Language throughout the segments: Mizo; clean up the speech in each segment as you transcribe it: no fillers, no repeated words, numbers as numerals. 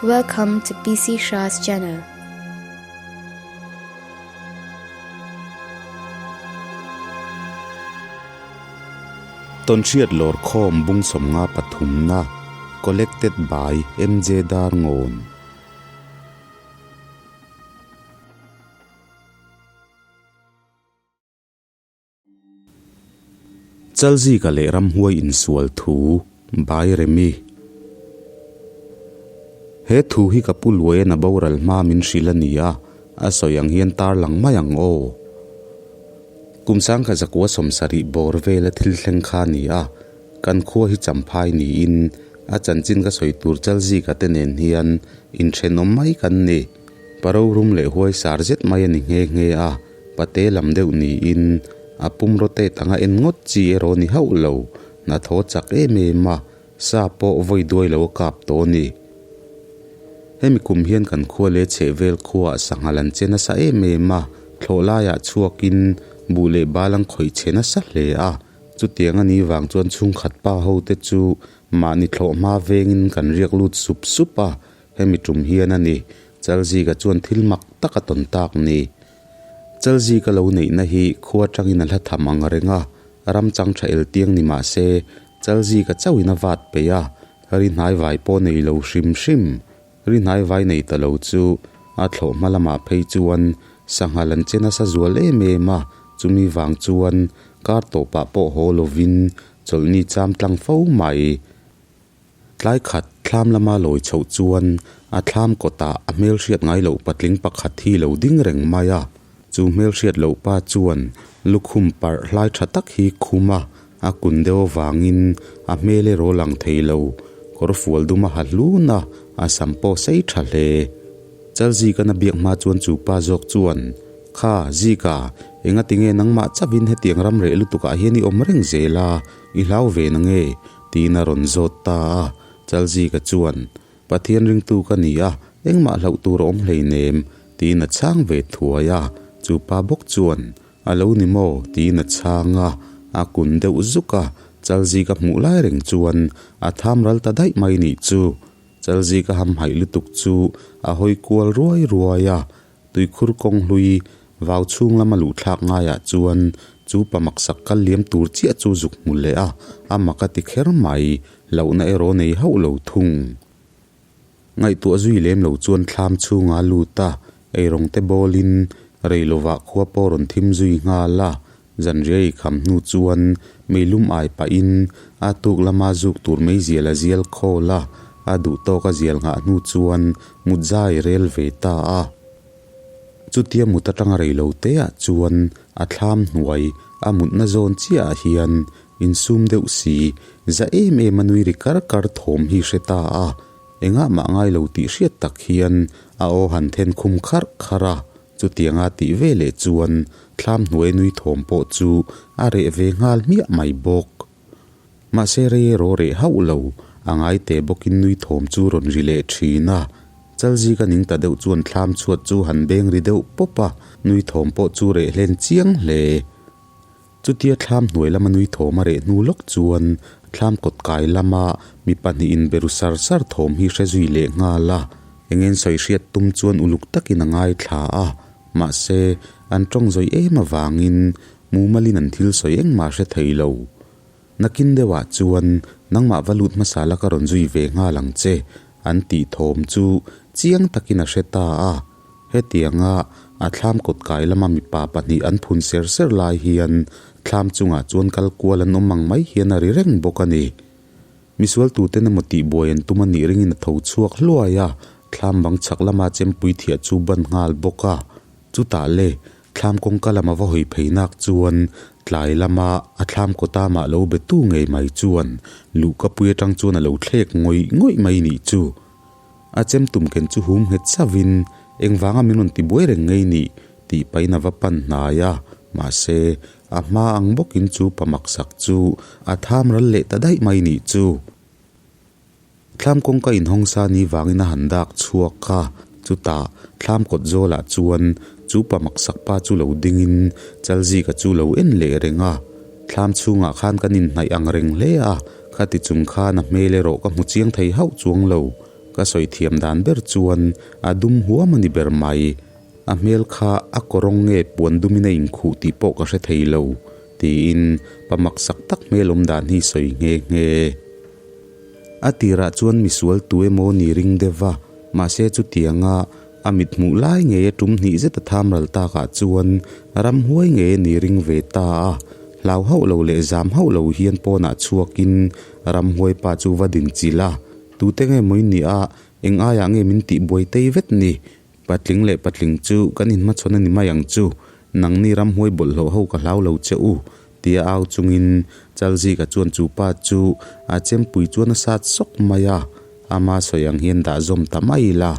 Welcome to PC Shah's channel. Tawnhriat lawrkhawm bung sawmnga pathumna Collected by MJ Darngawn. Chalzika leh ramhuai insual thu Bai Remi. He thu hi ka pu Luaian a boral hma min hrilh a ni a, a sawi ang hian tarlang mai ang aw. Kum sangkhat zakua sawmsarih bawr vela thil thleng kha a ni a, kan khua hi champhai niin a chanchin ka sawi tur Chalzika te nen hian inthenawm mai kan ni. Parorum leh huaisar zet mai a ni nghe nghe a. Pate lam deuh niin a pum rotate anga en ngawt chi erawh ni hauh lo, hnathawh chak em em a, sa pawh vawi duai lo a kap tawh a ni. Hemi kum hian kan khua leh chhehvel khuaah sanghal an che nasa em em a, thlawh laiah chhuakin buh leh bal an khawih chhe nasa hle a, chutiang a nih vang chuan chhungkhat pa ho te chu mahni thlawh hma vengin kan riak lut sup sup a, hemi tum hian a ni, Chalzika chuan thil mak tak a tawn tak ni. Chalzika lo neihna hi khua atangin a hla tham ang reng a, ram chang tha el tiang ni mah se, Chalzika chauhin a vat peih a, ri hnai vai pawh nei lo hrim hrim. Ri hnai vai nei ta lo chu a thlawh hma lamah phei chuan sanghal an che nasa zual em em a, chumi vang chuan kar tawpah pawh haw lovin chawlhni cham tlang fo mai. Tlai khat thlam lama lawi chhoh chuan a thlam kawtah a hmelhriat ngai loh patling pakhat hi lo ding reng mai a. Chu hmelhriat loh pa chuan lukhum parh hlai tha tak hi khum a, a kun deuh avangin a hmel erawh lang thei lo. Kawr fual dum a ha hlun a, a sam pawh sei tha hle. Chalzikana biak hma chuan chu pa zawk chuan, Kha, Zika, engatinge nangmah chauhin hetiang ram reh lutukah hian i awm reng zel a, i hlau ve na nge? Tiin a rawn zawt ta a, Chalzika chuan, Pathian ringtu ka ni a, engmah hlauh tur a awm hleinem, tiin a chhang ve thuai a. Chu pa bawk chuan, A lo ni maw? tiin a chhang a, a kun deuh zuk a, Chalzika hmuh lai reng chuan a tham ral ta daih mai nih chu. Chalzika hamhaih lutuk chu a hawi kual ruai ruai a, Tuikhur kawng hlui vau chhung lama luh thlak ngaiah chuan chu pa maksak kal liam tur chiah chu zuk hmu leh a, a mak a ti kher mai, hlauhna erawh nei hauh lo thung. Ngaihtuah zui lem lo chuan thlam chhunga lut a, eirawng te bawlin rei lovah khua pawh rawn thim zui nghal a, zanriai kham hnu chuan meilum ai pahin a tuk lama zuk tur meizial a zial khawl a, a duh tawk a zial nghah hnu chuan mutzai rel ve ta a. Chutia mut atanga rei lo te ah chuan a thlam hnuai a mutna zawn chiah ah hian insum deuh si za em em a nui ri kar kar thawm hi hre ta a, engah mah ngai lo tih hriat tak hian a aw han then khum kharh kharh a, chutianga tih ve leh chuan thlam hnuai nui thawm pawh chu a reh ve nghal hmiah mai bawk. Mahse rei erawh reh hauh lo, a ngai teh bawkin nui thawm chu rawn ri leh thin a. Chalzika ning ta deuh chuan thlam chhuat chu han beng ri deuh pawp a, nui thawm pawh chu reh hlen chiang hle. Chutia thlam hnuai lama nui thawm a reh hnu lawk chuan thlam kawt kai lama mi pahnihin be ru sar sar thawm hi hre zui leh nghal a, engen sawi hriat tum chuan uluk takin a ngaithla a, mahse an tawng zawi em avangin Mumalin an thil sawi engmah hre thei lo. Nakin deuhah chuan nangmah va lut hmasa la ka rawn zui ve nghal ang che, an tih thawm chu chiang takin a hre ta a. Hetianga a thlam kawt kai lama mipa pahnih an phun ser ser lai hian thlam chungah chuan kal kual an awm ang mai hian a ri reng bawk a ni. Misual tuten emaw tihbuai an tum a nih ringin a tho chhuak hluai a, thlam bang chhak lama chempui thiah chu ban nghal bawk a. Chutah le, Thlam kawngka lama va hawi phei nak chuan tlai lama a thlam kawta mah lo be tu ngei mai chuan luhka pui atang chuan a lo thlek ngawih ngawih mai nih chu. A chem tum ken chu hum nghet savin engvanga min rawn ti buai reng ngei nih tih pahin a va pan hnai a, mahse a hma ang bawkin chu pa maksak chu a tham ral leh ta daih mai nih chu. Thlam kawngka inhawng sa ni vangin a han dak chhuak a, chutah thlam kawt zawlah chuan chu pa maksak pa chu lo dingin Chalzika chu lo en leh reng a. Thlam chhungah khan kan inhnaih ang reng hle a, khati chung khan a hmel erawh ka hmu chiang thei hauh chuang lo. Ka sawi thiam dan ber chuan a dum huam a ni ber mai. A hmel kha a kawrawng nge puan dumin a inkhuh tih pawh ka hre thei lo, tiin pa maksak tak hmel awm dan hi sawi nghe nghe. A tirah chuan misual tu emaw ni ring deuh va, mahse chutianga a mit hmuh lai ngei a tum hnih zet a tham ral takah chuan ramhuai ngei a ni ring ve ta a. Hlau hauh lo leh zam hauh lo hian pawnah chhuakin ramhuai pa chu va din chilh a, Tute nge maw i nih a, eng aiah nge min tih buai tei vet ni? Patling leh patling chu kan inhmachhawn a ni mai ang chu, nangni ramhuai bawlhhlawh ho ka hlau lo che u, tia au chungin Chalzika chuan chu pa chu a chempui chuan a sat sawk mai a, ama sawi ang hian dah zawm ta mai ila.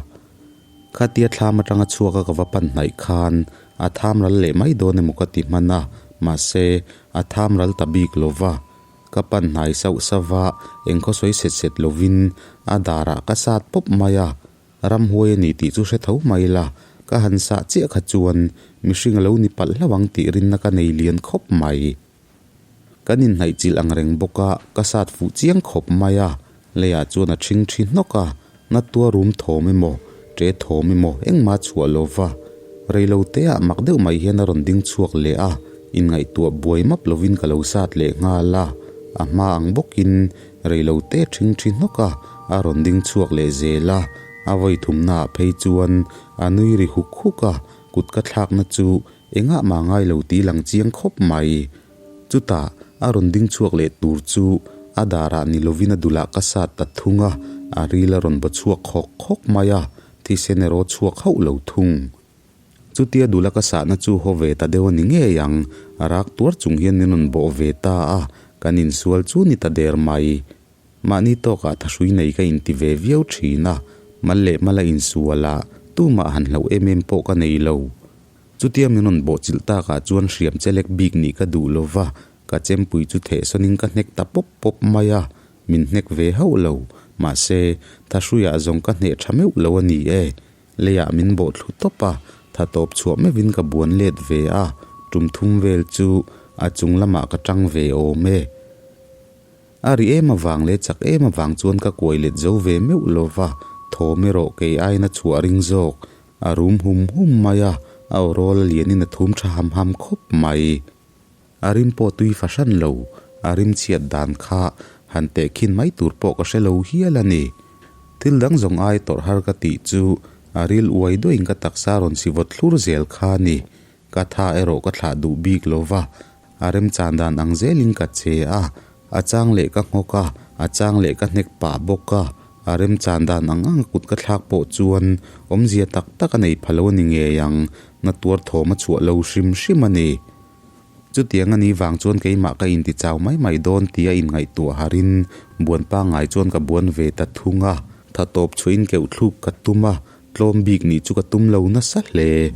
Khatia thlam atanga chhuak a ka va pan hnaih khan a tham ral leh mai dawn emaw ka ti hman a, mahse a tham ral ta bik lo va. Ka pan hnai sauh sauh va, engkhaw sawi set set lovin a darah ka sat pawp mai a. Ramhuai a ni tih chu hre tho mai la, ka han sah chiah kha chuan mihring a lo ni palh hlauh ang tih rinna ka nei lian khawp mai. Kan inhnaih chilh ang reng bawk a, ka sat fuh chiang khawp mai a, leiah chuan a ṭhing ṭhi hnawk a, na tua rum thawm emaw, ṭe thawm emaw engmah chhuah lo va. Reilo teah mak deuh mai hian a rawn ding chhuak leh a, inngaihtuah buai map lovin ka lo sat leh nghal a, a hma ang bawkin Reilo te ṭhing ṭhi hnawk a, a rawn ding chhuak leh zel a, a vawi thumnaah phei chuan a nui ri huk huk a, kut ka thlakna chu engah mah ngai lo tih lang chiang khawp mai. Chutah a rawn ding chhuak leh tur chu a darah ni lovin a dulah ka sat ta thung a, a ril a rawn baw chhuak khawk khawk mai a, thisen erawh chhuak hauh lo thung. Chutia dula ka sahna chu haw ve ta deuh a ni ngei ang, a rak tuar chung hian min rawn bawh ve ta a, kan insual chu ni ta der mai. Mahni tawkah thahrui nei ka inti ve viau thin a, mal leh mala insual a, tumah han hlauh em em pawh ka nei lo. Chutia min rawn bawh chilh takah chuan hriam chelek bik nih ka duh lo va, ka chempui chu thehsawnin ka hnek ta pawp pawp mai a, min hnek ve hauh lo. Mahse, thahruiah zawng ka hneh tha meuh lo a ni e. Leiah min bawh thlu tawp a, tha tawp chhuah meuhin ka buan let ve a, tum thum vel chu a chung lamah ka tang ve awm e. A ri em avang leh chak em avang chuan ka kuai let zo ve meuh lo va, thawm erawh kei aiin a chhuah ring zawk, a rum hum hum mai a, a aw rawl a lianin a thum tha ham ham khawp mai. A rim pawh tui fahran lo, a rim chhiat dan kha han tehkhin mai tur pawh ka hre lo hial a ni. Thil dang zawng ai tawrh har ka tih chu a ril uai duain ka taksa rawn si vawt thlur zel kha a ni. Ka tha erawh ka thlah duh bik lo va, a remchan dan ang zelin ka che a, a chang leh ka nghawk a, a chang leh ka hnek pah bawk a, a remchan dan ang ang a kut ka thlak pawh chuan awmzia tak tak a nei pha lo a ni ngei ang, na tuar thawm a chhuah lo hrim hrim a ni. Chutiang a nih vang chuan keimah ka inti chau mai mai dawn tia inngaihtuah harin buan pangngai chuan ka buan ve ta thung a, tha tawp chhuahin keuh thluk ka tum a, tlawm bik nih chu ka tum lo nasa hle.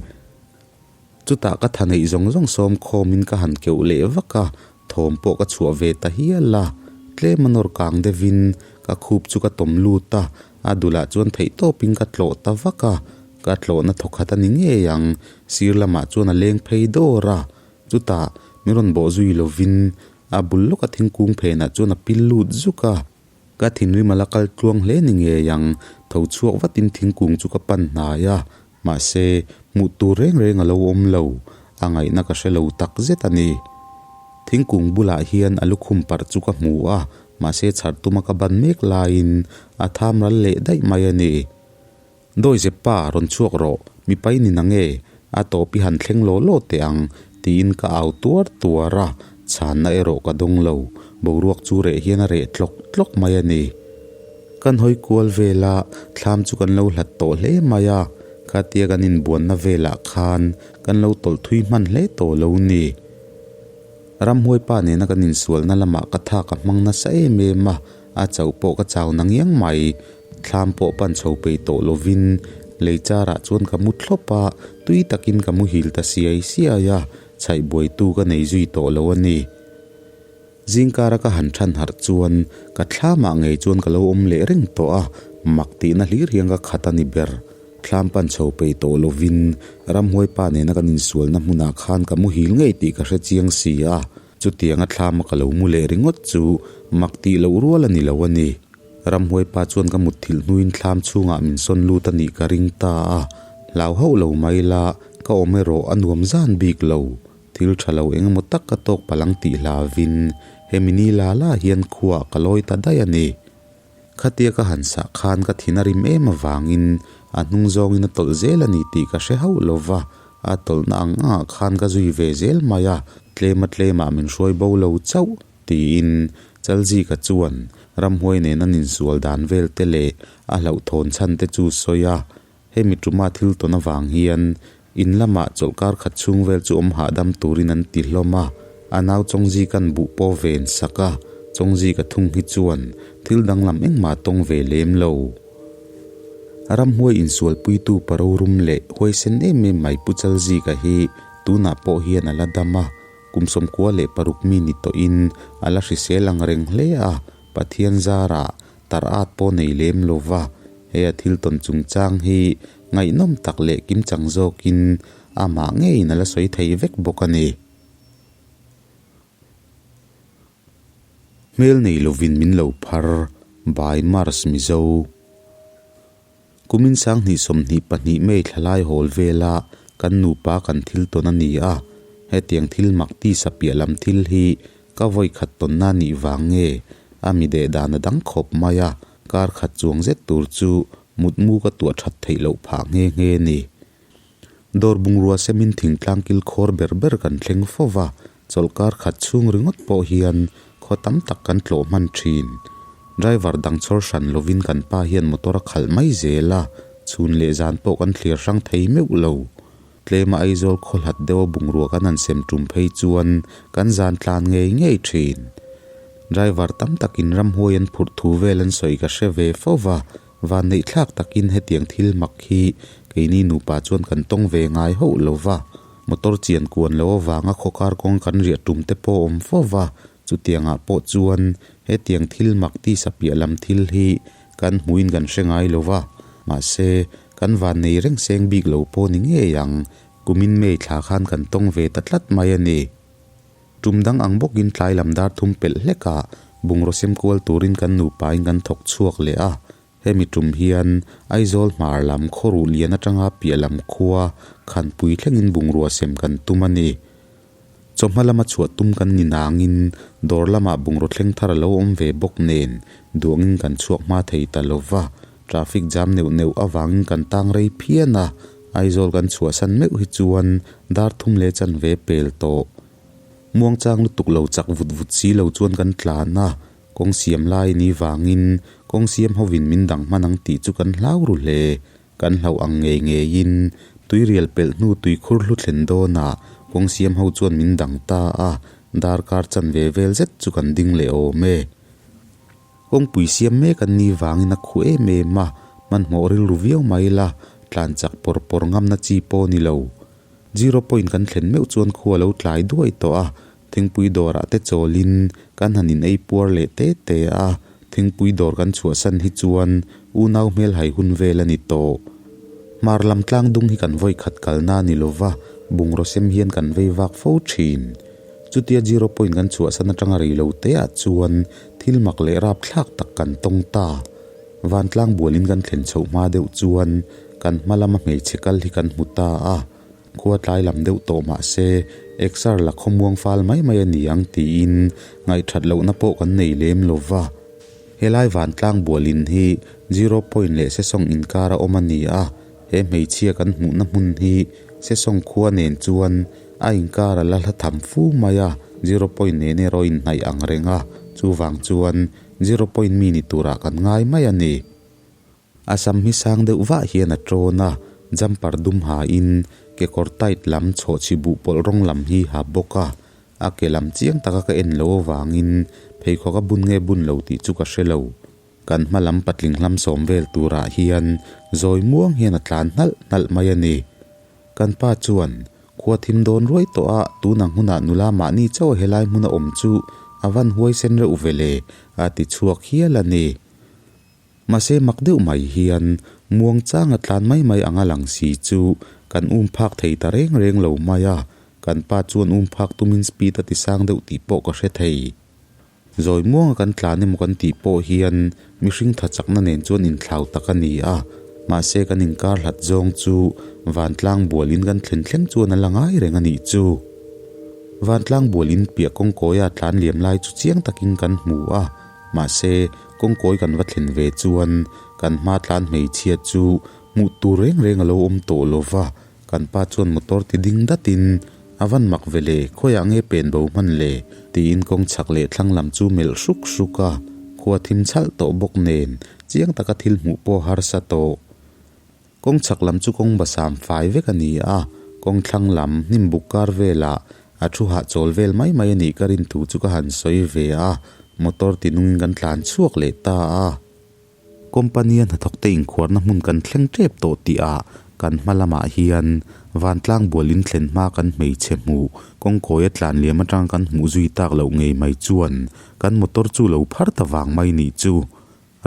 Chutah ka tha neih zawng zawng sawm khawmin ka han keuh leh vak a, thawm pawh ka chhuah ve ta hial a, tlem a nawr kang deuhin ka khup chu ka tawm lut a, a dulah chuan theihtawpin ka tlawh ta vak a, Ka tlawhna thawkhat a ni ngei ang, sir lamah chuan a leng phei dawr a, chutah min rawn bawh zui lovin a bul lawka thingkung phenah chuan a pil lut zuk a, ka thinrim a la kal tluang hle ni ngei ang, tho chhuak vatin thingkung chu ka pan hnai a, mahse hmuh tur reng reng a lo awm lo, a ngaihna ka hre lo tak zet a ni. Thingkung bulah hian a lukhum parh chu ka hmu a, mahse chhar tuma ka ban mek laiin a tham ral leh daih mai a ni. Dawi Zeppa, rawn chhuak rawh, mipai ni na nge? A tawp i han thleng law law teh ang, tiin ka au tuar tuar a, chhanna erawh ka dawng lo, boruak chu reh hian a reh tlawk tlawk mai a ni. Kan hawi kual vel a, thlam chu kan lo hlat tawh hle mai a, khatia kan inbuanna velah khan kan lo tawlh thui hman hle tawh lo ni. Ramhuai pa nena kan insualna lamah ka tha ka hmang nasa em em a, a chauh pawh ka chau na ngiang mai. Thlam pawh pan chho peih tawh lovin lei charah chuan ka mu thlawp a, tui takin ka muhil ta siai siai a, chhaih buaitu ka nei zui tawh lo a ni. Zingkara ka han than harh chuan ka thlamah ngei chuan ka lo awm leh reng tawh a, mak tihna hlir hian ka khat a ni ber. Thlam pan chho peih tawh lovin ramhuai pa nena kan insualna hmunah khan ka muhil ngei tih ka hre chiang si a, chutianga thlama ka lo mu leh ringawt chu mak tih loh rual a ni lo a ni. Ramhuai pa chuan ka mutthilh hnuin thlam chhungah min sawn lut a nih ka ring ta a, hlau hauh lo mai la, ka awm erawh a nuam zan bik lo. Thil tha lo eng emaw tak ka tawk palh ang tih hlavin hemi ni la la hian khuaah ka lawi ta daih a ni. Khatia ka han sah khan ka thin a rim em avangin a hnung zawngin a tawlh zel a ni tih ka hre hauh lo va, a tawlhna ang angah khan ka zui ve zel mai a, tlema tlemah min hruai bo lo chauh tiin Chalzika chuan ramhuai nen an insual dan vel te leh a hlauhthawn chhan te chu sawi a, hemi tuma thil tawn avang hian in lamah chawlhkar khat chhung vel chu awm hahdam turin an ti hlawm a, a nau Chawngzika'n buh pawh ven sak a, Chawngzika thung hi chuan thil danglam engmah tawng ve lem lo. Ramhuai insualpuitu parorum leh huaisen em em mai Pu Chalzika hi tunah pawh hian a la dam a, Kum 96 mi ni tawhin a la hrisel ang reng hle a, Pathian zarah tar at pawh nei lem lo va, he a thil tawn chungchang hi ngaihnawm tak leh kimchang zawkin amah ngeiin a la sawi thei vek bawk a ni. Hmel nei lovin min lo phar by Mars Mizo. Kumin 2022 May thlalai hawl vela kan nupa kan thil tawn a ni a, hetiang thil mak tisa piah lam thil hi ka vawi khat tawnna nih vang nge a mi deh dan a dang khawp mai a, kar khat chuang zet tur chu mutmu ka tuah that theih loh phah nghe nghe ni. Dawr bungrua semin thingtlang kil khawr ber ber kan thleng fo va, chawlhkar khat chhung ringawt pawh hian khaw tam tak kan tlawh hman thin. Driver dang chhawr hran lovin kan pa hian motor a khalh mai zel a, chhun leh zan pawh kan thlir hrang thei meuh lo. Tlema Aizawl khaw hlat deuha bungrua kan han sem tum phei chuan kan zan tlan ngei ngei thin. Driver tam takin ramhuai an phurh thu vel an sawi ka hre ve fo va, Vanneihthlak takin hetiang thil mak hi keini nupa chuan kan tawng ve ngai hauh lo va, motor chian kuan lo avanga khawkar kawng kan riah tum te pawh awm fo va, chutiangah pawh chuan hetiang thil mak tisa piah lam thil hi kan hmuhin kan hre ngai lo va, mahse kan vannei reng seng bik lo pawh ni ngei ang, kumin May thla khan kan tawng ve ta tlat mai a ni. Tum dang ang bawkin tlai lam dar thum pelh hlekah bungraw sem kual turin kan nupain kan thawk chhuak leh a, hemi tum hian Aizawl hmar lam khawruh lian atanga piah lam khua khanpui thlengin bungrua sem kan tum a ni. Chawhma lama chhuah tum kan ni nangin dawr lamah bungraw thleng thar a lo awm ve bawk nen duangin kan chhuak hma thei ta lo va, traffic jam neuh neuh avangin kan tang rei phian a, Aizawl kan chhuahsan meuh hi chuan dar thum leh chanve pel tawh. Muangchang lutuk lo chak vut vut si lo chuan kan tlan a, kawng siam lai ni vangin kawng siam hovin min dang hman ang tih chu kan hlau ru hle. Kan hlauh ang ngei ngeiin tuirial pelh hnu tuikhur hlu thlen dawnah kawng siam ho chuan min dang ta a, darkar chanve vel zet chu kan ding leh awm e. Kawngpui siam mek an ni vangin a khuh em em a, hmanhmawh rilru viau mai la, tlan chak pawr pawr ngamna chi pawh ni lo. Zero point kan thlen meuh chuan khu a lo tlai duai tawh a, thingpui dawrah te chawlin kan han in ei puar leh te te a, thingpui dawr kan chhuahsan hi chuan unau hmelhai hun vel a ni tawh. Hmar lam tlang dung hi kan vawi khat kalna a ni lova, bungraw sem hian kan vei vak fo thin. Chutia zero point kan chhuahsan atanga rei lo te ah chuan thil mak leh rapthlak tak kan tawng ta. Vantlang bualin kan thlen chhoh hma deuh chuan kan hma lama hmeichhe kal hi kan hmu ta a, khua tlai lam deuh tawh mah se exer la khawmuang fal mai mai a ni ang tiin ngaihthat lohna pawh kan nei lem lo va. Helai vantlang bualin hi zero point leh Sesawng inkar a awm a ni a, he hmeichhia kan hmuhna hmun hi Sesawng khua nen chuan a inkar a la hla tham fu mai a, zero point nen erawh a inhnaih ang reng a, chuvang chuan Zero point mi ni turah kan ngai mai a ni. A sam hi sang deuh vah hian a tawn a, jumper dum hain kekawr tight lam chhawhchhi buh pawlh rawng lam hi ha bawk a, a ke lam chiang taka ka en lo avangin pheikhawk a bun nge bun lo tih chu ka hre lo. Kan hma lam patling hlam sawm vel turah hian zawi muang hian a tlan hnalh hnalh mai a ni. Kan pa chuan Khua thim dawn ruai tawh a, tunang hunah nula mahni chauh helai hmuna awm chu a van huaisen reuh ve le, a ti chhuak hial a ni. Mahse mak deuh mai hian muang changa tlan mai mai anga lang si chu kan um phak thei ta reng reng lo mai a, kan pa chuan um phak tumin speed a ti sang deuh tih pawh ka hre thei. Zawi muanga kan tlan emaw kan tih pawh hian mihring tha chakna nen chuan inthlau tak a ni a, mahse kan inkar hlat zawng chu vantlang bual in kan thlen thleng chuan a la ngai reng a nih chu. Vantlang bual in piah kawngkawia tlan liam lai chu chiang takin kan hmu a, mahse kawngkawi kan va thlen ve chuan kan hma tlan hmeichhia chu hmuh tur reng reng a lo awm tawh lo va, Kan pa chuan motor ti ding datin, A van mak ve le, khawiah nge pen bo hman le? tiin kawng chhak leh thlang lam chu melh hruk hruk a, khua thim chhalh tawh bawk nen chiang taka thil hmuh pawh harsa tawh. Kawng chhak lam chu kawng basam fai vek a ni a, kawng thlang lam hnim buk kar velah a thu hahchawl vel mai mai a nih ka rin thu chu ka han sawi ve a, motor ti nungin kan tlan chhuak leh ta a. Company-a hnathawkte inkhuarna hmun kan thleng tep tawh tihah kan hma lamah hian vantlang bual in thlen hma kan hmeichhe hmuh kawngkawia tlan liam atang kan hmuh zui tak loh ngei mai chuan kan motor chu lo phar ta vang mai nih chu.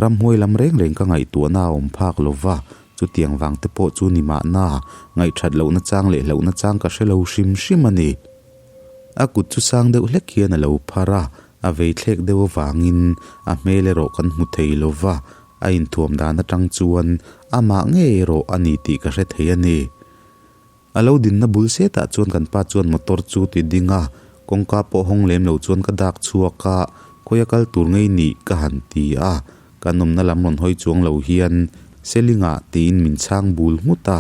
Ramhuai lam reng reng ka ngaihtuahna a awm phak lo va, chutiang vang te pawh chu ni mahna ngaihthat lohna chang leh hlauhna chang ka hre lo hrim hrim a ni. A kut chu sang deuh hlek hian a lo phar a, A vei thlek deuh avangin a hmel erawh kan hmu thei lo va, a inthuam dan atang chuan amah ngei erawh a ni tih ka hre thei a ni. A lo dinna bul setah chuan kan pa chuan motor chu ti ding a, kawngka pawh hawng lem lo chuan ka dak chhuak a, khawi a kal tur ngei nih ka han ti a, kan awmna lam rawn hawi chuang lo hian Selingah tiin min chhang bul nghut a.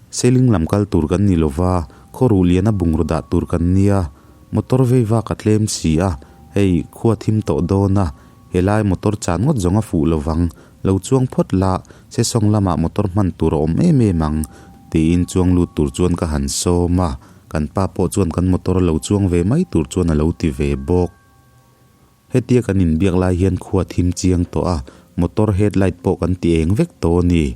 Seling lam kal tur kan ni lo va, khaw ruh liana bungraw dah tur kan nia, motor vei vak a tlem si a, hei khua thim tawh dawn a, helai motor chan ngawt zawng a fuh lo vang, lo chuang phawt la, sesawng lamah motor hman tur a awm em em ang, tiin chuang lut tur chuan ka han sawm a, kan pa pawh chuan kan motor a lo chuang ve mai tur chuan a lo ti ve bawk. Hetia kan inbiak lai hian khua thim chiang tawh a, motor headlight pawh kan ti eng vek tawh a ni.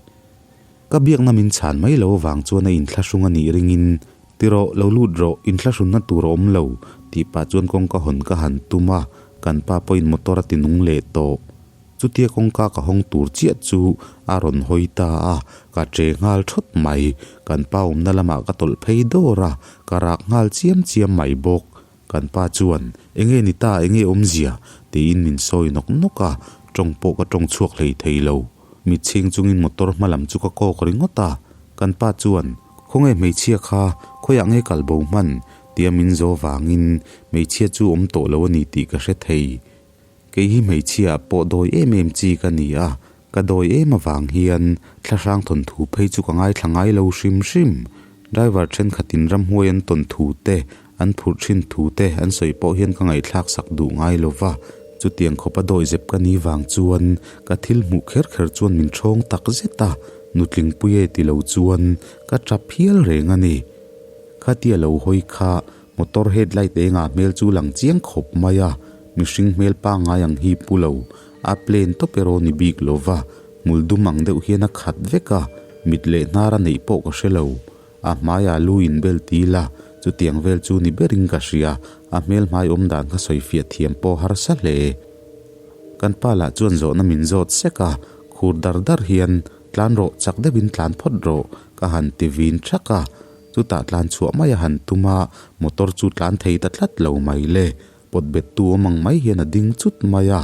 Ka biakna min chhan mai lo avang chuan a inthlahrung a nih ringin, Ti rawh, lo lut rawh, inthlahrunna tur a awm lo, tih pah chuan kawngka hawn ka han tum a, kan pa pawhin motor a ti nung leh tawh. Chutia kawngka ka hawng tur chiah chu a rawn hawi ta a, ka che nghal thawt mai. Kan pa awmna lamah ka tawlh phei dawr a, ka rak nghal chiam chiam mai bawk. Kan pa chuan, Enge ni ta, enge awmzia? tiin min sawi nawk nawk a, tawng pawh ka tawng chhuak hlei thei lo. Mit chhing chungin motor hma lam chu ka kawk ringawt a. Kan pa chuan, Khawnge hmeichhia kha, khawiah nge kal bo hman? tia min zaw vangin hmeichhia chu awm tawh lo a ni tih ka hre thei. Kei hi hmeichhia ah pawh dawi em em chi ka ni a, ka dawi em avang hian thlahrang thawnthu phei chu ka ngaithla ngai lo hrim hrim. Driver thenkhatin ramhuai an tawn thu te, an phurh thin thu te an sawi pawh hian ka ngaihthlak sak duh ngai lo va, chutiang khawpa dawi zep ka ni vang chuan ka thil hmuh kher kher chuan min thawng tak zet a, nutling pui e ti lo chuan ka tap hial reng a ni. Khatia lo hawi kha Motor headlight engah hmel chu lang chiang khawp mai a, mihring hmel pangngai ang hi pu lo, a plane tawp erawh ni bik lo va, hmul dum ang deuh hian a khat vek a, mit leh hnar a neih pawh ka hre lo. A hmaiah lu in bel til a, chutiang vel chu ni berin ka hria, a hmel hmai awm dan kha sawi fiah thiam pawh harsa hle. Kan pa lah chuan zawhna min zawt sek a, khur dar dar hian, Tlan rawh, chak deuhin tlan phawt rawh, ka han ti vin thak a. Chutah tlan chhuah mai a han tum a, motor chu tlan thei ta tlat lo mai le. Pawt bet tu awm ang mai hian a ding chut mai a.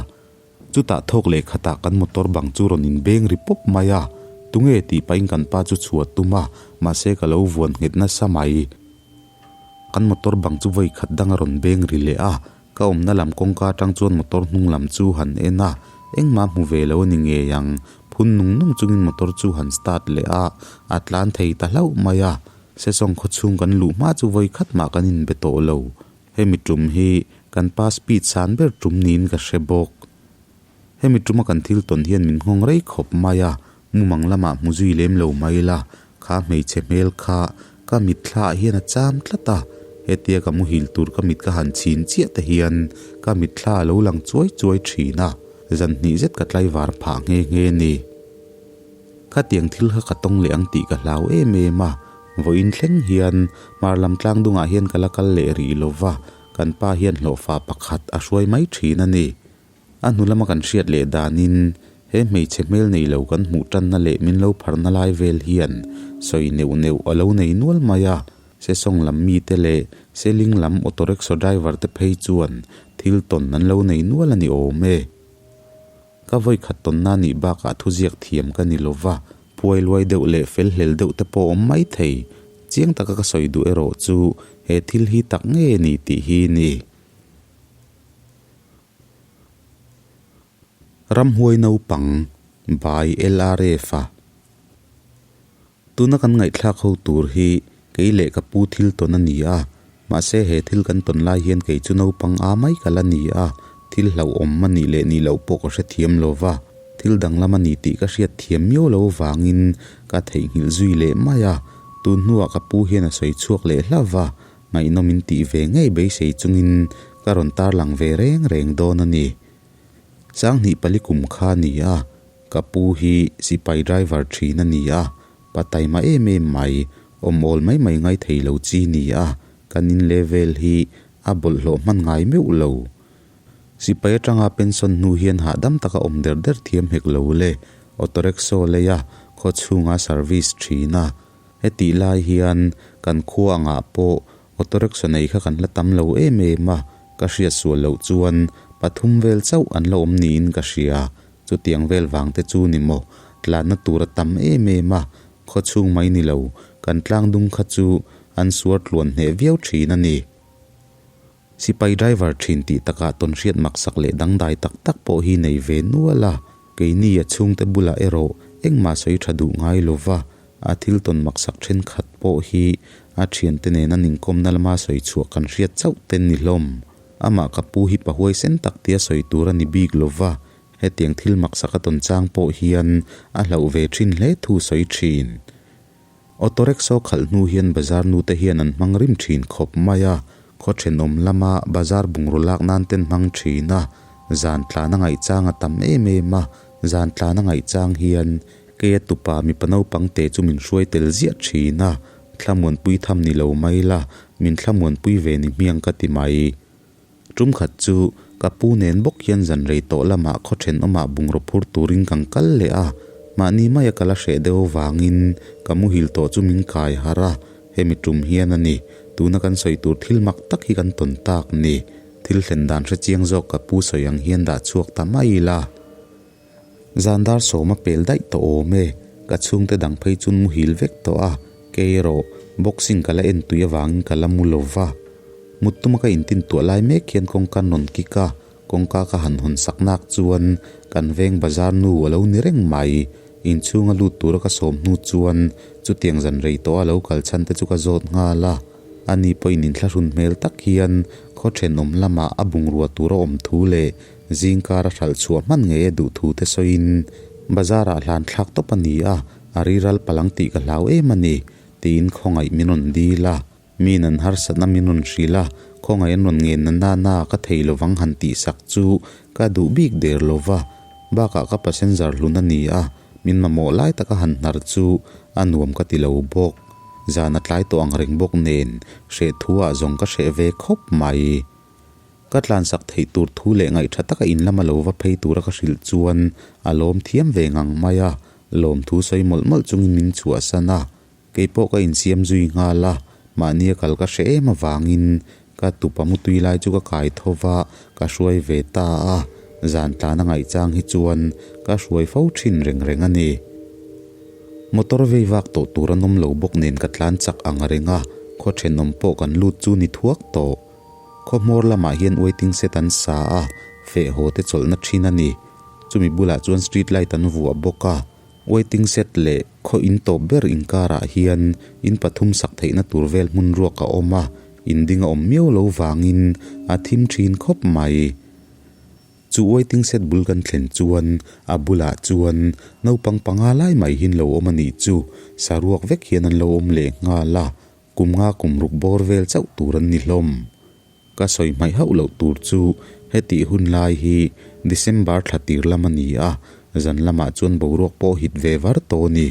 Chutah thawk leh khatah kan motor bang chu rawn inbeng ri pawp mai a. Tunge tih pahin kan pa chu chhuah tum a, mahse ka lo vuan nghet nasa mai. Kan motor bang chu vawi khat dang a rawn beng ri leh a, ka awmna lam kawngka atang chuan motor hnung lam chu han en a, engmah hmu ve lo a ni ngei ang. Phun nung nung chungin motor chu han start leh a, a tlan thei ta hlauh mai a. Sesawng khawchhung kan luh hma chu vawi khat mah kan inbe tawh lo. Hemi tum hi kan pa speed san ber tum niin ka hre bawk. Hemi tuma kan thil tawn hian min nghawng rei khawp mai a, mumang lamah hmu zui lem lo mai la, kha hmeichhe hmel kha ka mitthlaah hian a cham tlat a, hetia ka muhil tur ka mit ka han chhin chiah te hian ka mitthla a lo lang chuai chuai thin a, zan hnih zet ka tlaivar phah nghe nghe ni. Khatiang thil kha ka tawng leh ang tih ka hlau em em a, vawiin thleng hian hmar lam tlang dungah hian ka la kal leh rih lo va, kan pa hian hlawhfa pakhat a hruai mai thin a ni. A hnu lama kan hriat leh danin he hmeichhe hmel nei lo kan hmuh tanna leh min lo pharna lai vel hian sawi neuh neuh a lo nei nual mai a, Sesawng lam mite leh Seling lam auto rickshaw driver te phei chuan. thil tawn an lo nei nual a ni awm e. Ka vawikhat tawnna nih bakah thuziak thiam ka ni lova, phuai luai deuh leh fel hlel deuh te pawh awm mai thei. Chiang taka ka sawi duh erawh chu he thil hi tak nge ni tih hi ni. Ramhuai naupang by LRF a. Tuna kan ngaihthlak ho tur hi kei leh ka pu thil tawn a ni a, mahse he thil kan tawn lai hian kei chu naupang a mai ka la ni a, thil hlauhawm a nih leh nih loh pawh ka hrethiam lo va, thil danglam a ni tih ka hriat thiam miau lo vangin ka theihnghilh zui leh mai a, tun hnuah ka pu hian a sawi chhuak leh hlauh va, ngaihnawm in tih ve ngei beisei chungin ka rawn tarlang ve reng reng dawn a ni. Sanghnih pali kum kha a ni a, ka pu hi sipai driver thin a ni a, pa taima em em mai, awm awl mai mai ngai thei lo chi ni a, kan in level hi a bawlhhlawh hman ngai meuh lo. Sipai atanga pension hnu hian hahdam taka awm der der thiam hek lo le, auto rickshaw leia khaw chhunga service thin a, hetih lai hian kan khua angah pawh Auto rickshaw nei kha kan la tam lo em em a, ka hriat sual loh chuan pathum vel chauh an la awm niin ka hria. Chutiang vel vang te chu ni maw, tlanna tur a tam em em a, khaw chhung mai ni lo, kan tlang dung kha chu an suar tluan hneh viau thin a ni. Sipai driver thin tih takah tawnhriat maksak leh dangdai tak tak pawh hi nei ve nual a, keini a chhungte bulah erawh engmah sawi tha duh ngai lova, A thil tawn maksak thenkhat pawh hi a thiante nen an inkawmna lama sawi chhuah kan hriat chauh te ni hlawm. Amah ka pu hi pa huaisen tak tia sawi tur a ni bik lova, hetiang thil maksak a tawn chang pawh hian a hlauh ve thin hle thu sawi thin. Auto rickshaw khalh hnu hian bazar nute hian an hmang rim thin khawp mai a, khaw thenawm lama bazar bungraw lak nan ten hmang thin a, zan tlan a ngaihchang a tam em em a, zan tlan a ngaihchang hian Keia tupa mipa naupang te chu min hruai tel ziah thin a, thlamuanpui tham ni lo mai la, min thlamuanpui ve ni hmiang ka ti mai. Tum khat chu ka pu nen bawk hian zan rei tawh lamah khaw thenawmah bungraw phur turin kan kal leh a, mahni maia ka la hreh deuh avangin ka muhil tawh chu min kai harh a, hemi tum hian a ni, tuna kan sawi tur thil mak tak hi kan tawn tak ni, thil thlen dan hrechiang zawk ka pu sawi ang hian dah chhuak ta mai ila. Zan dar sawm a pel daih tawh awm e, ka chhungte dang phei chun muhil vek tawh a, kei erawh boxing ka la en tui avangin ka la mu lo va. Mut tuma ka intin tuah lai mek hian kawngka nawn kik a, kawngka ka han hawn sak nak chuan kan veng bazar nu a lo ni reng mai. Inchhunga lut tura ka sawm hnu chuan chutiang zan rei tawh a lo kal chhan te chu ka zawt nghal a, ani pawhin inthlahrun hmel tak hian khaw thenawm lamah a bungrua tur a awm thu leh Zingkar a hralh chhuah hman ngei a duh thu te sawiin, Bazar ah hlan thlak tawp a ni a, a riral palang tih ka hlau em a ni, tiin khawngaih min rawn dil a. Min an harsatna min rawn hrilh a, khawngaih an rawn ngen na na na ka thei lovang han tih sak chu ka duh bik der lo va, bakah ka passenger hlun a ni a, min mamawh lai taka han hnar chu a nuam ka ti lo bawk. Zan a tlai tawh ang reng bawk nen, hreh thu ah zawng ka hreh ve khawp mai. Ka tlansak theih tur thu leh ngaihṭha taka in lama lo va phei tura ka hrilh chuan a lawm thiam ve ngang mai a, lawmthu sawi mawlh mawlh chungin min chhuahsan a. Kei pawh ka insiam zui nghal a, mahnia kal ka hre em avangin ka tupa mutui lai chu ka kai tho va, ka hruai ve ta a, zan tlan a ngaihchang hi chuan ka hruai fo thin reng reng a ni. Motor vei vak tawh tur an awm lo bawk nen ka tlan chak ang reng a, khaw thenawm pawh kan lut chu ni thuak tawh. Khawhmawr lamah hian waiting shed an sa a, feh haw te chawlhna thin a ni. Chumi bulah chuan street light an vuah bawk a, waiting shed leh khaw in tawp ber inkarah hian in pathum sak theihna tur vel hmun ruak a awm a, in ding a awm miau lo vangin a thim thin khawp mai. Chu waiting shed bul kan thlen chuan a bulah chuan naupang panga lai mai hi an lo awm a nih chu, saruak vek hian an lo awm leh nghal a, Kum nga kum ruk bawr vel chauh tur an ni hlawm. Ka sawi hmaih hauh loh tur chu hetih hun lai hi December thla tir lam a ni a, zan lamah chuan boruak pawh hit ve var tawh a ni.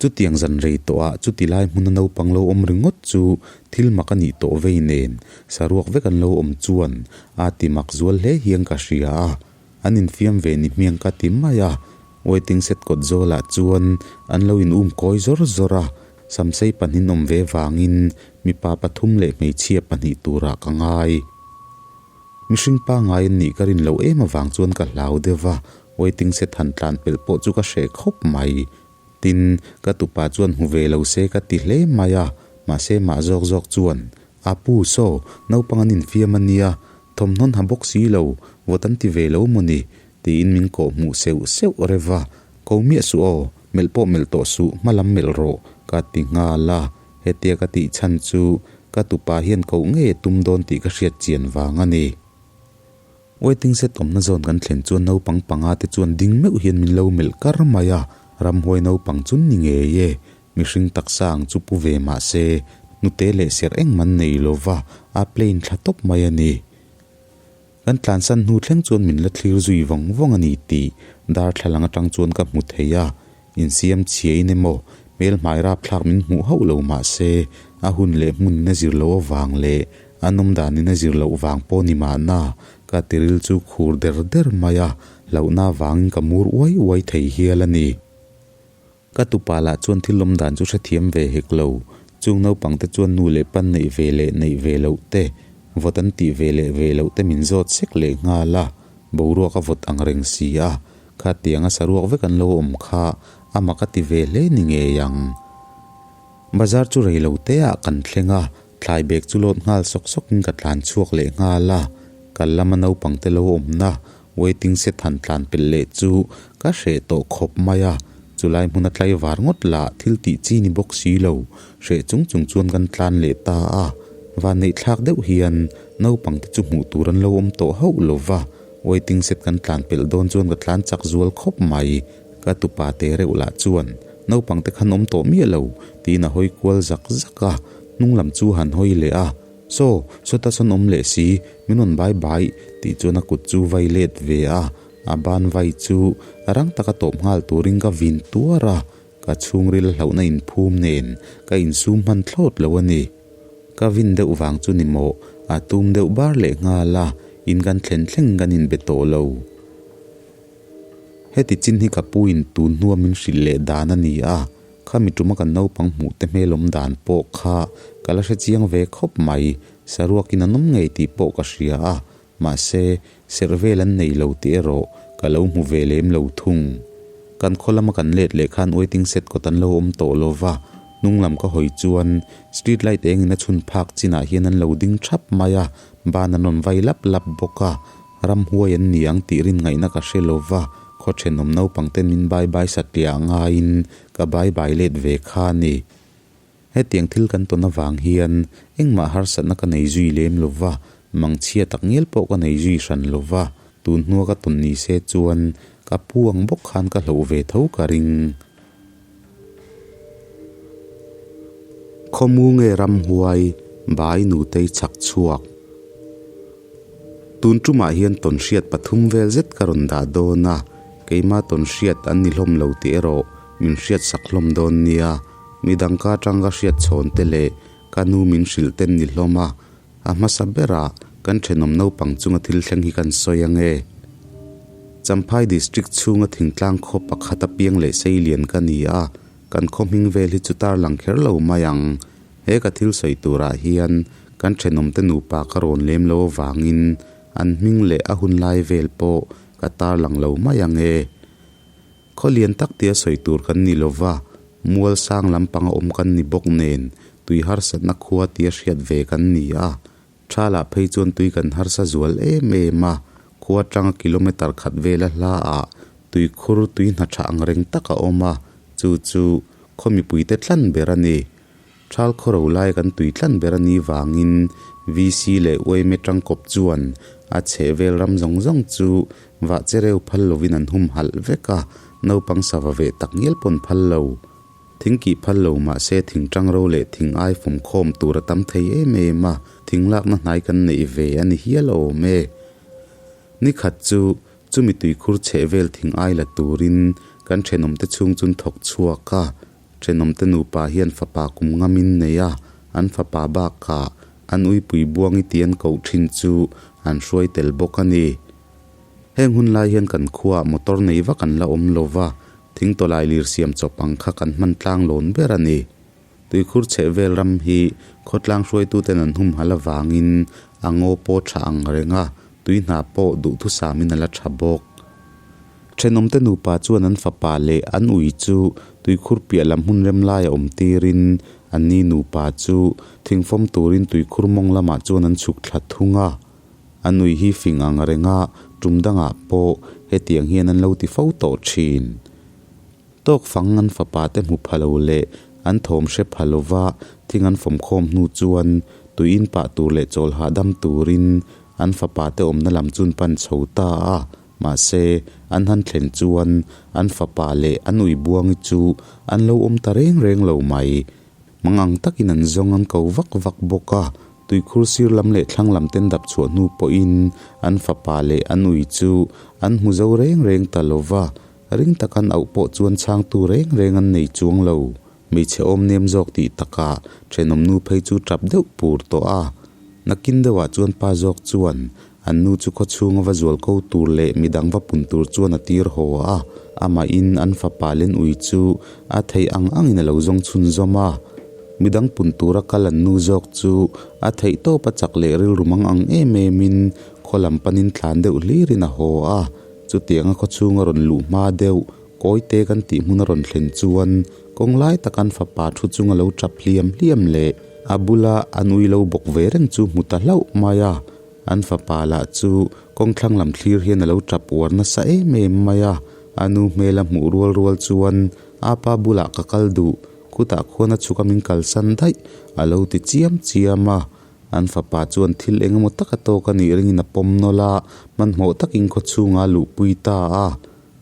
Chutiang zan rei tawhah chuti lai hmuna naupang lo awm ringawt chu thil mak a nih tawh vei nen saruak vek an lo awm chuan a ti mak zual hle hian ka hria a, an infiam ve ni hmiang ka ti mai a. Waiting shed kawt zawlah chuan an lo in um kawi zawr zawr a, Samsei pahnih awm ve vangin mipa pathum leh hmeichhia pahnih turah ka ngai. Mihring pangngai an nih ka rin loh em avang chuan ka hlau deuh va, waiting shed han tlan pelh pawh chu ka hreh khawp mai. Tin, ka tupa chuan hmu ve lo se ka ti hle mai a, mahse mah zawk zawk chuan, Apu, saw, naupang an infiam a nia, thawmhnawn ha bawk si lo, vawt an ti ve lo maw ni? tiin min kawh hmuh seuh seuh rev a, Ko miah suh aw, melh pawh melh tawh suh, hma lam melh rawh, ka ti nghal a, hetia ka tih chhan chu ka tupa hian koh ngei a tum dawn tih ka hriat chian vang a ni. Waiting shed awmna zawn kan thlen chuan naupang panga te chuan ding meuh hian min lo melh kar mai a, ramhuai naupang chu ni ngei e, mihring taksa ang chu pu ve mah se, hnute leh serh engmah nei lova a plane thla tawp mai a ni. Kan tlansan hnu thleng chuan min la thlir zui vawng vawng a ni tih darthlalang atang chuan ka hmu thei a, insiam chhiain emaw hmel hmai rapthlak min hmuh hauh lo mah se a hun leh hmunin a zir loh avang leh a nawm danin a zir loh vang pawh ni mahna ka tiril chu khur der der mai a, hlauhna avangin ka mur uai uai thei hial a ni. Ka tupa lah chuan thil awm dan chu hrethiam ve hek lo. Chung naupangte chuan nu leh pan neih ve leh neih ve loh te, vawt an tih ve leh ve loh te min zawt sek leh nghal a, boruak a vawt ang reng si a, khatianga saruak vek an lo awm kha a mak a ti ve hle ni ngei ang. Bazar chu rei lo te ah kan thleng a, thlai bag chu lawt nghal sawk sawk in ka tlan chhuak leh nghal a, kal lama naupangte lo awmna Waiting shed han tlan pelh leh chu ka hreh tawh khawp mai a, chulai hmuna tlaivar ngawt lah thil tih chi ni bawk si lo, hreh chung chung chuan kan tlan leh ta a, vanneih thlak deuh hian naupang te chu hmuh tur an lo awm tawh hauh lo va, waiting shed kan tlan pelh dawn chuan ka tlan chak zual khawp mai, ka tupa te reuh lah chuan naupang te khan awm tawh miah lo tiin a hawi kual zak zak a, hnung lam chu han hawi leh a. Saw, sawta sawn awm leh si, min rawn bai bai tih chuan a kut chu vai let ve a, a ban vai chu rang taka tawp nghal turin ka vin tuar a, ka chhungril hlauhna inphum nen ka insum hman thlawt lo a ni. Ka vin deuh vang chu ni maw, a tum deuh bar leh nghal a, in kan thlen thleng kan inbe tawh lo. Heti chin hi ka pu in tun hnua min hrilh leh dan a ni a, Khami tuma kan naupang hmuh te hmelawm dan pawh kha ka la hre chiang ve khawp mai, saruakin an awm ngei tih pawh ka hria a, mahse, serh vel an nei lo tih erawh ka lo hmu ve lem lo thung. Kan khaw lama kan let leh khan waiting shed kawt an lo awm tawh lo va, hnung lam ka hawi chuan street light engin a chhun phak chinah hian an lo ding thap mai a, ban an rawn vai lap lap bawk a, Ramhuai an ni ang tih rin ngaihna ka hre lo va, khaw thenawm naupang ten min bai bai satliah ngaiin ka bai bai let ve kha a ni. Hetiang thil kan tawn avang hian engmah harsatna ka nei zui lem lo va, mangchhia tak ngial pawh ka nei zui hran lo va, tun hnua ka tawn ni se chuan ka pu ang bawk khan ka hloh ve tho ka ring. Khawmu nge ramhuai bai nutei chhak chhuak. Tun tumah hian tawnhriat pathum vel zet ka rawn dah dawn a, keimah tawnhriat an ni hlawm lo tih erawh min hriat sak hlawm dawn nia. Midang ka atang ka hriat chhawn te leh ka nu min hrilh ten ni hlawm a, a hmasa berah kan thenawm naupang chunga thil thleng hi kan sawi ang e. Champhai District chhunga thingtlang khaw pakhat apiang leh seilian ka ni a, kan khaw hming vel hi chu tarlang kher lo mai ang. He ka thil sawi turah hian kan thenawmte nupa ka rawn lem lo avangin an hming leh a hun lai vel pawh ka tarlang lo mai ang e. Khaw lian tak tia sawi tur kan ni lova, mual sang lampang a awm kan ni bawk nen tui harsatna khua tia hriat ve kan ni a. Thalah phei chuan tui kan harsa zual em em a, khua atanga kilometre khat vela hla ah tui khur tui hna tha ang reng tak a awm a, chu chu khaw mipuite tlan ber a ni. Thal khaw ro lai kan tui tlan ber a nih vangin VC leh yma tangkawp chuan a chheh vel ram zawng zawng chu vah che reu phal lovin an hum halh vek a, naupang sava veh tak ngial pawn phal lo. Thing kih phal lo mahse thing tang ro leh thing ai fawm khawm tur a tam thei em em a, thing lakna hnai kan neih ve a ni hial awm e. Ni khat chu chumi tuikhur chheh vel thing ai la turin kan thenawmte chhung chun thawk chhuak a, Thenawmte nupa hian fapa kum ngamin nei a, an fapa bakah an uipui buangi tih an koh thin chu an hruai tel bawk a ni. Heng hun lai hian kan khuaah motor nei vak an la awm lo va, thing tawlai lir siam chawp ang kha kan hman tlang lawn ber a ni. Tuikhur chheh vel ram hi khawtlang hruaituten an humhalh avangin a ngaw pawh tha ang reng a, Tui hna pawh duhthusamin a la tha bawk. Thenawmte nupa chuan an fapa leh an ui chu tuikhur piah lam hmun rem laia awm tirin anni nupa chu thingfawm turin tuikhur mawng lamah chuan an chhuk thla thung a. An ui hi fing ang renga tum dangah pawh hetiang hian an lo ti fo tawh thin. Tawk fang an fapa te hmu pha lo leh an thawm hre pha lova thing an fawm khawm hnu chuan tui in pah tur leh chawl hahdam turin an fapa te awmna lam chun pan chho ta a. Mahse, an han thlen chuan an fapa leh an ui buangi chu an lo awm ta reng reng lo mai. Mang ang takin an zawng an ko vak vak bawk a, tuikhur sir lam leh thlang lam ten dap chhuah hnu pawhin an fapa leh an ui chu an hmu zo reng reng ta lo va, ring tak an auh pawh chuan chhangtu reng reng an nei chuang lo. Hmeichhe awm nem zawk tih takah thenawm nu phei chu tap deuh pur tawh a. Nakin deuhah chuan pa zawk chuan an nu chu khawchhunga va zual ko tur leh midang va pun tur chuan a tir haw a, amahin an fapa len ui chu a theih ang angin a lo zawng chhunzawm a. Midang pun tura kal an nu zawk chu a theih tawp a chak leh rilru mang ang em emin khaw lam panin tlan deuh hlirin a haw a. Chutianga khawchhunga rawn luh hma deuh Kawite kan tih hmun a rawn thlen chuan kawng lai tak an fapa thu chung a lo tap hliam hliam leh a bula an ui lo bawk ve reng chu hmu ta hlauh mai a. An fapa lah chu kawng thlang lam thlir hian a lo tap uar nasa em em mai a. A nu hmel a hmuh rual rual chuan a pa bulah ka kal duh, khutah khuan a chhuk a min kalsan daih a lo ti chiam chiam a. An fapa chuan thil eng emaw taka tawk a nih ringin a pawm nawlh a, hmanhmawh takin khawchhungah a luhpui ta a.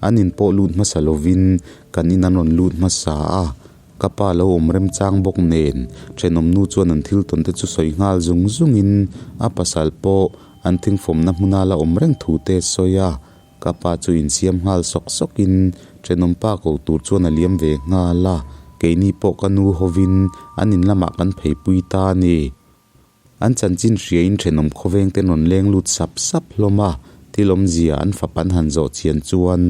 An in pawh lut hmasa lovin kan in an rawn lut hmasa a, ka pa lo awm remchang bawk nen thenawm nu chuan an thil tawn te chu sawi nghal zung zungin a pasal pawh an thingfawmna hmuna la awm reng thu te a sawi a, ka pa chu insiam nghal sawk sawkin thenawm pa ko tur chuan a liam ve nghal a, keini pawh ka nu hovin an in lamah kan pheipui ta a ni. An chanchin hriain thenawm khawveng te rawn leng lut sap sap hlawm a, thil awmzia an fap an han zawh chian chuan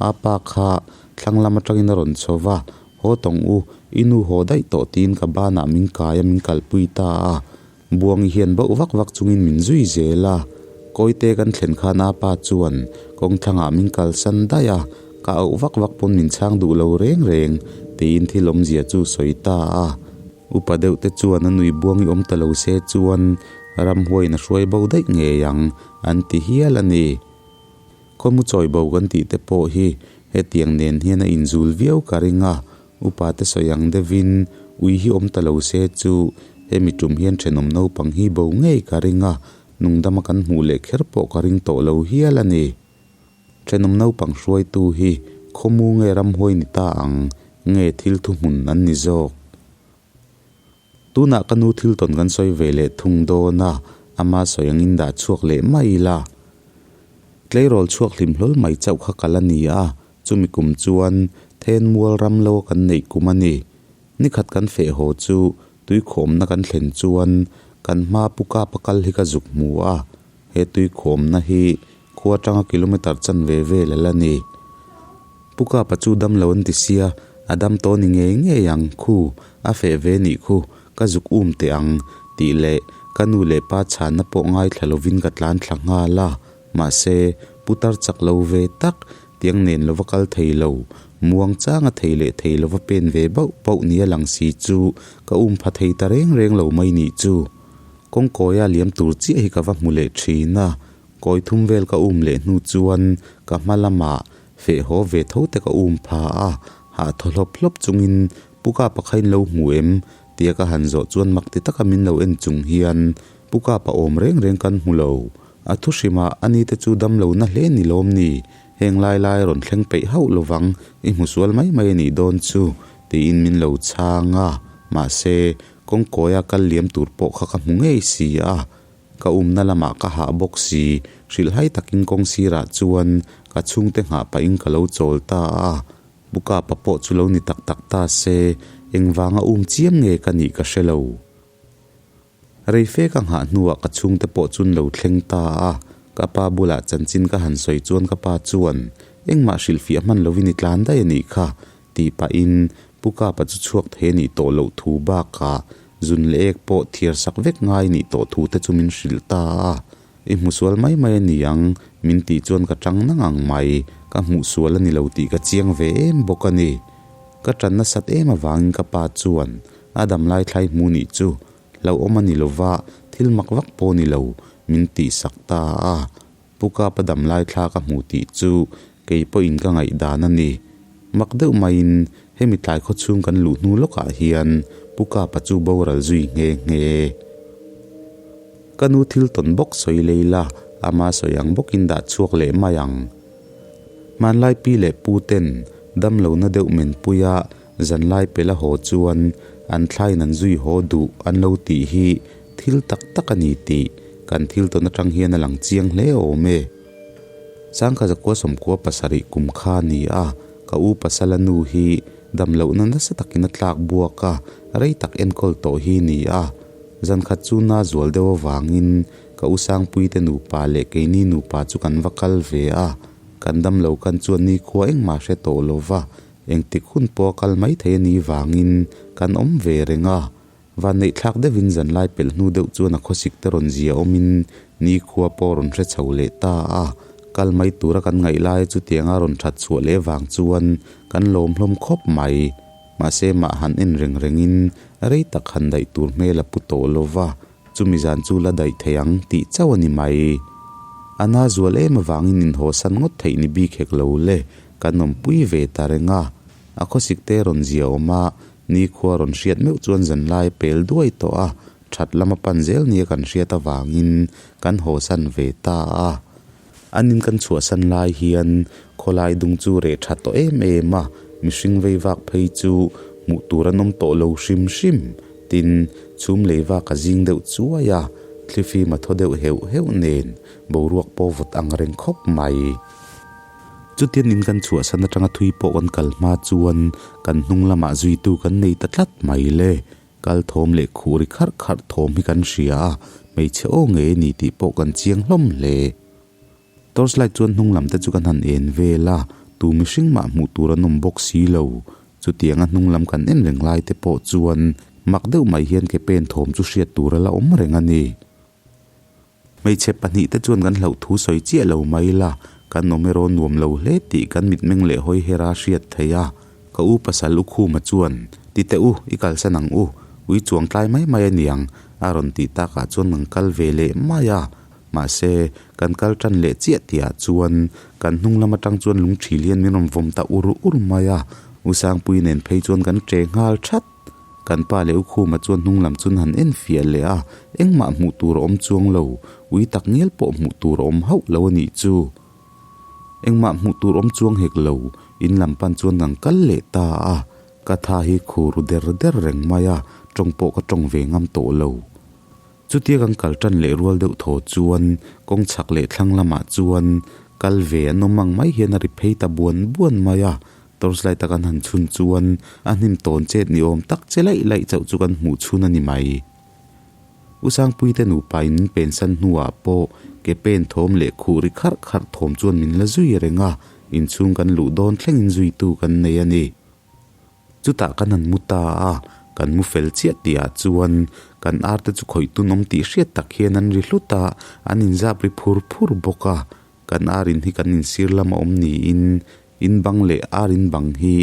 a pa kha thlang lam atangin a rawn chho va, Haw tawng u, i nu haw daih tawh tiin ka banah min kai a min kalpui ta a, Buangi hian bauh vak vak chungin min zui zel a, Kawite kan thlen khan a pa chuan kawng thlangah min kalsan daih a, ka auh vak vak pawn min chhang duh lo reng reng tiin thil awmzia chu sawi ta a. Upa deuh te chuan a nui buang i awm ta lo se chuan ramhuaiin a hruai bo daih ngei ang an ti hial a ni. Khawmu chawi bo kan tih te pawh hi hetiang nen hian a inzul viau ka ring a, upa te sawi ang deuhin ui hi awm ta lo se chu hemi tum hian thenawm naupang hi bo ngei ka ring a, nungdama kan hmuh leh kher pawh ka ring tawh lo hial a ni. Thenawm naupang hruaitu hi khawmu nge ramhuai ni ta ang nge thil thuhmun an ni zawk? Tunah ka nu thil tawn kan sawi ve leh thung dawn a, ama sawi angin dah chhuak leh mai ila. Tleirawl chhuak hlim hlawl mai chauh kha kal a ni a, chumi kum chuan then mual ram lo a kan neih kum a ni. Nikhat kan feh haw chu tuikhawmna kan thlen chuan kan hma pu kapa kal hi ka zuk hmu a, he tuikhawmna hi Khua atanga kilometer chanve vel a la ni. Pu Kapa chu dam lo an ti sia, a dam tawh ni ngei ngei ang, khu, a feh ve nih khu, ka zuk um teh ang, tih leh ka nu leh pa chhanna pawh ngaithla lovin ka tlan thla nghal a. Mahse, putar chak lo ve tak, tiang nen lova kal thei lo, muang changa thei leh thei lova pen ve bauh bauh nia lang si chu ka um pha thei ta reng reng lo mai nih chu. Kawngkawia liam tur chiah hi ka va hmu leh thin a, Kawi thum vel ka um leh hnu chuan ka hma lamah feh haw ve tho te ka um pha a, hah thaw hlawp hlawp chungin Pu Kapa kha in lo hmu em? tia ka han zawh chuan mak ti taka min lo en chung hian Pu Kapa awm reng reng kan hmu lo. A thu hrimah a ni te chu dam lo na hle ni lawm ni, heng lai lai rawn thleng peih hauh lovang i hmu sual mai mai a nih dawn chu tiin min lo chhang a, mahse kawngkawia kal liam tur pawh kha ka hmu ngei si a. Ka umna lamah ka hah bawk si, hrilhhai takin kawng sirah chuan ka chhungte nghah pahin ka lo chawl ta a. Bukapa pawh chu lo ni tak tak ta se, engvanga um chiam nge ka nih ka hre lo. Reife ka nghah hnuah ka chhungte pawh chun lo thleng ta a, ka pa bulah chanchin ka han sawi chuan ka pa chuan, Engmah hrilhfiah hman lovin i tlan daih a nih kha, tih pahin Pukapa chu chhuak thei a nih tawh loh thu bakah zun leh ek pawh thiar sak vek ngai nih tawh thu te chu min hrilh ta a. I hmu sual mai mai a ni ang, min tih chuan ka tang na ngang mai, ka hmuh sual a ni lo tih ka chiang ve em bawk a ni. Ka tan nasat em avangin ka pa chuan a damlai thlai hmu nih chu hlauhawm a ni lova, thil mak vak pawh ni lo, min tih sak ta a. Pu Kapa damlai thla ka hmu tih chu kei pawhin ka ngaihdan a ni. Mak deuh maiin hemi tlai khaw chhung kan luh hnu lawkah hian Pu Kapa chu boral zui nghe nghe. Ka nu thil tawn bawk sawi lei la, ama sawi ang bawkin dah chhuak leh mai ang. Hmanlai pi leh pu ten damlohna deuh men puia zanlai pela haw chuan an thlaiin an zui haw duh an lo tih hi thil tak tak a ni tih kan thil tawn atang hian a lang chiang hle awm e. Sangkha zakua sawmkua pasarih kum kha a ni a, ka u pasala nu hi damlohna nasa takin a tlak buak a, rei tak enkawl tawh hi ni a. Zankhat chu na zual deuh avangin ka u Sangpuite nupa leh keini nupa chu kan va kal ve a, kan damlo kan chuan nikhua engmah hre tawh lo va, engtik hun pawh a kal mai thei a nih vangin kan awm ve reng a. Vanneihthlak deuhin zanlai pelh hnu deuh chuan a khawsik te rawn zia awmin nikhua pawh rawn hre chho leh ta a, kal mai tura kan ngaih laia chutianga rawn that chhuah leh vang chuan kan lawm hlawm khawp mai. Mahse mah han en reng rengin rei tak han daih tur hmel a pu tawh lo va, chumi zan chu la daih thei ang tih chauh a ni mai. A na zual em avangin inhawsan ngawt theih ni bik hek lo le, kan awmpui ve ta reng a. A khawsik te rawn zia awm a, nikhua rawn hriat meuh chuan zanlai a pel duai tawh a, that lama pan zel nia kan hriat avangin kan hawsan ve ta a. An in kan chhuahsan lai hian khawlai dung chu reh tha tawh em em a, mihring vei vak phei chu hmuh tur an awm tawh lo hrim hrim. Tin, chhum lei vak a zing deuh chuai a, thlifim a thaw deuh heuh heuh nen boruak pawh vawt ang reng khawp mai. Chutian in kan chhuahsan atanga thui pawh kan kal hma chuan kan hnung lamah zuitu kan nei ta tlat mai le. Kal thawm leh khuh ri kharh kharh thawm hi kan hria a, hmeichhe aw ngei a ni tih pawh kan chiang hlawm hle. Torchlight chuan hnung lam te chu kan han en vel a, tu mihring mah hmuh tur an awm bawk si lo. Chutianga hnung lam kan en reng lai te pawh chuan mak deuh mai hian ke pen thawm chu hriat tur a la awm reng a ni. Hmeichhe pahnihte chuan kan hlauh thu sawi chiah lo mai la, kan awm erawh nuam lo hle tih kan mitmeng leh hawi hera hriat theih a. Ka u pasal u Khuma chuan, Ti teh u, i kalsan ang u, ui chuang tlai mai mai a niang, a rawn tih takah chuan kan kal ve leh mai a. Mahse, kan kal tan leh chiah tihah chuan kan hnung lam atang chuan lungthil hian min rawn vawm ta ur ur mai a, U Sangpui nen phei chuan kan che nghal that. Kan pa leh u Khuma chuan hnung lam chuan han en fiah leh a, engmah hmuh tur a awm chuang lo, ui tak ngial pawh hmuh tur a awm hauh lo a nih chu. Engmah hmuh tur awm chuang hek lo, in lam pan chuan kan kal leh ta a, ka tha hi khur der der reng mai a, tawng pawh ka tawng ve ngam tawh lo. Chutia kan kal tan leh rual deuh thaw chuan kawng chhak leh thlang lamah chuan kal ve an awm ang mai hian a ri phei ta buan buan mai a, torchlight a kan han chhun chuan a hnim tawn chet ni awm tak che laih laih chauh chu kan hmuh chhun a ni mai. U Sangpuite nupa in min pensan hnuah pawh ke pen thawm leh khuh ri kharh kharh thawm chuan min la zui reng a, inchhung kan luh dawn thlengin zuitu kan nei a ni. Chutah kan han mu ta a, kan mu fel chiah tihah chuan kan ar te chu khawih tun awm tih hriat tak hian an ri hlut a, an inzap ri phur phur bawk a. Kan ar in hi kan insir lama awm niin in bang leh ar in bang hi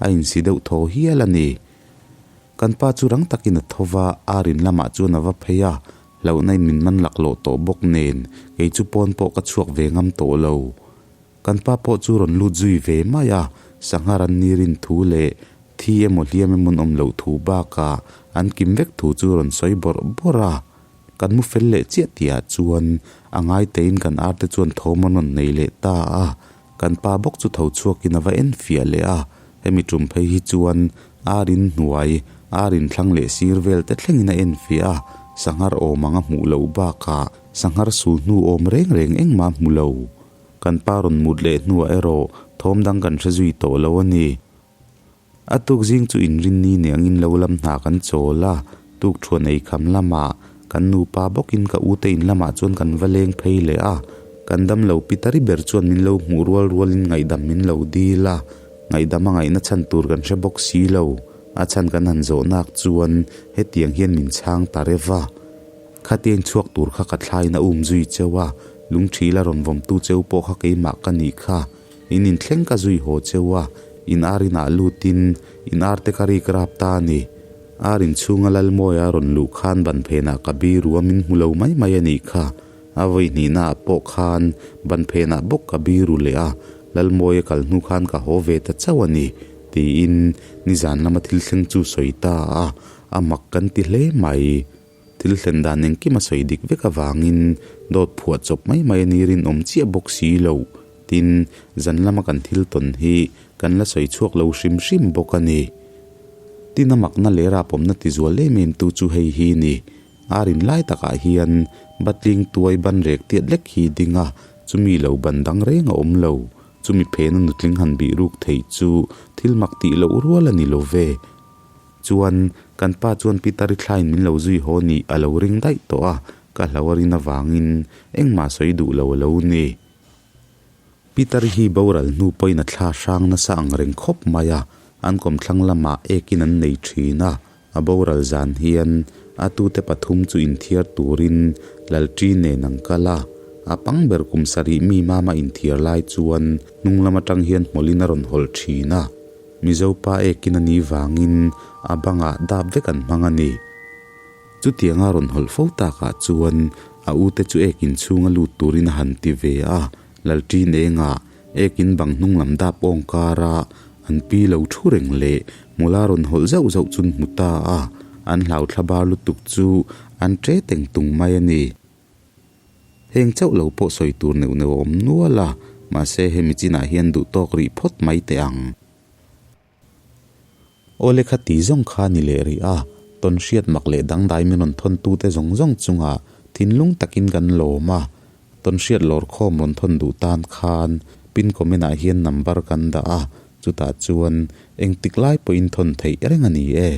a insi deuh thaw hial a ni. Kan pa chu rang takin a tho va, ar in lamah chuan a va phei a, hlauhna in min man laklawh tawh bawk nen kei chu pawn pawh ka chhuak ve ngam tawh lo. Kan pa pawh chu rawn lut zui ve mai a, sangha ran ni rin thu leh thi emaw hliam emaw an awm loh thu bakah an kim vek thu chu rawn sawi bawrh bawrh a. Kan mu fel leh chiah tihah chuan a ngaitein kan ar te chuan thawm an rawn nei leh ta a, kan pa bawk chu tho chhuakin a va en fiah leh a, hemi tum phei hi chuan ar in hnuai, ar in thlang leh sir vel te thlengin a en fiah a, sanghar awm ang a hmuh loh bakah sanghar sul hnu awm reng reng engmah a hmu lo. Kan pa rawn mut leh hnuah erawh thawm dang kan hre zui tawh lo a ni. A tuk zing chu inrinni nih angin lo lam hna kan chawl a, tuk thuan ei kham lamah kan nupa bawkin ka ute in lamah chuan kan va leng phei leh a, kan damlo pitari ber chuan min lo hmuh rual rualin ngaihdam min lo dil a, ngaihdam a ngaihna chhan tur kan hre bawk si lo, a chhan kan han zawh nak chuan hetiang hian min chhang ta reuh va. Khatia in chhuak tur kha ka thlain a um zui cheu a, lungthil a rawn vawmtu cheu pawh kha keimah ka nih kha. In inthleng ka zui haw cheu a, in ar inah lutin in ar te ka rik rap ta a ni. Ar inchhunga Lalmawia a rawn luh khan ban phenah ka biru a min hmu lo mai mai a nih kha. A vawi hnihnaah pawh khan ban phenah bawk ka biru leh a, Lalmawia kal hnu khan ka haw ve ta chauh a ni, tiin nizan lama thil thleng chu sawi ta a, a mak kan ti hle mai. Thil thlen dan engkim a sawi dik vek avangin dawt phuah chawp mai mai a ni rinawm chiah bawk si lo. Tin, zan lama kan thil tawn hi kan la sawi chhuak lo hrim hrim bawk a ni. Tin, a makna leh rapawmna tizual em em tu chu hei hi ni. A rin lai takah hian batling tuai ban rek tiat lek hi ding a, chumi lo ban dang reng a awm lo. Chumi phena nutling han bih ruk theih chu thil mak tih loh rual a ni lo ve. Chuan, kan pa chuan Peter i thlain min lo zui haw nih a lo ring daih tawh a, ka hlo a rin avangin engmah sawi duh lo a lo ni. Peter hi boral hnu pawhin a thla hrang nasa ang reng khawp mai a, an kawmthlang lamah ekin an nei thin a, a boral zan hian a tute pathum chu inthiar turin Lalṭi nen an kal a, a pang ber kum sarih mi mama inthiar lai chuan hnung lam atang hian hmawlhin a rawn hawlh thin a. Mizo pa ekin a nih vangin a bangah dap vek an hmang a ni. Chutianga rawn hawlh fo takah chuan a ute chu ekin chhunga lut turin a han ti ve a, Lalṭin engah ekin bang hnung lam dap awng kara an pi lo thu reng leh hmula rawn hawlh zauh zauh chun hmu ta a, an hlau thla bar lutuk chu an ṭe teng tung mai a ni. Heng chauh lo pawh sawi tur neuh neuh a awm nual a, mahse hemi chinah hian duh tawk rih phawt mai teh ang. Awle kha ti zawng kha ni leh rih a, tawn hriat mak leh dangdai min rawn thawn tute zawng zawng chungah thinlung takin kan lawm a, tawn hriat lawr khawm rawn thawn duh tan khan pin comment ah hian number kan dah a, chutah chuan engtik lai pawhin thawn theih reng a ni e.